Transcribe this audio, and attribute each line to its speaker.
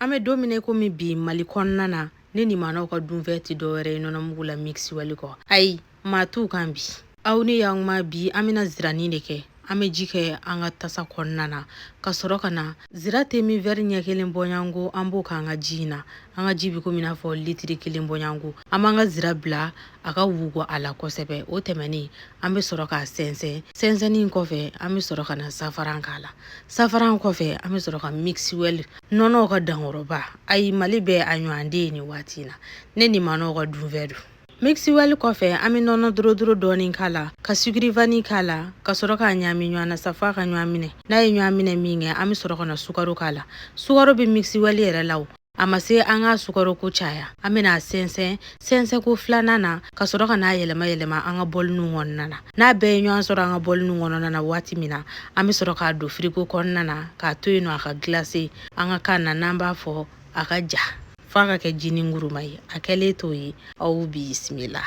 Speaker 1: An bɛ don min na komi bi, Mali kɔnɔna na, ne ni maanaw ka dunfɛn tɛ dɔwɛrɛ ye nɔnɔmugu la Mixwell kɔ. Ayi, maa t'u kan bi. Aw ni yakuma, bi an bɛna ziranin de kɛ. An bɛ ji kɛ an ka tasa kɔnɔna na ka sɔrɔ ka na zira te min wɛri ɲɛ kelen bɔɲanko, an b'o k'an ka ji in na. An ka ji bɛ komi n'a fɔ litiri kelen bɔɲanko. An b'an ka zira bila a ka wugu a la kosɛbɛ. O tɛmɛnen, an bɛ sɔrɔ k'a sɛnsɛn. Sɛnsɛnni kɔfɛ, an bɛ sɔrɔ ka na safaran k'a la. Safaran kɔfɛ, an bɛ sɔrɔ ka Mixwell nɔnɔw ka dankɔrɔba. Ayi, Mali bɛɛ a ɲɔgɔnden ye nin waati in na. Ne ni maanaw ka dunfɛn don. Mixwell kɔfɛ, an bɛ nɔnɔ dorodoro dɔɔni k'a la, ka sucre vanille k'a la, ka sɔrɔ k'a ɲaami ɲɔgɔn na sa f'a ka ɲɔgɔn minɛ. N'a ye ɲɔgɔn minɛ min kɛ, an bɛ sɔrɔ ka na sukaro k'a la. Sukaro bɛ Mixwell yɛrɛ la o, a ma se an ka sukaro ko caya. An bɛna a sɛnsɛn sɛnsɛnko filanan na, ka sɔrɔ ka n'a yɛlɛma yɛlɛma an ka bɔliniw kɔnɔna na. N'a bɛɛ ye ɲɔgɔn sɔrɔ an ka bɔliniw kɔnɔna na waati min na, an bɛ sɔrɔ k'a don firigo kɔnɔna na k'a to yen nɔ a ka glace. An ka kan na, n'an b'a fɔ a ka ja f'a ka kɛ jinin kuruma ye, a kɛlen t'o ye. Aw bisimila.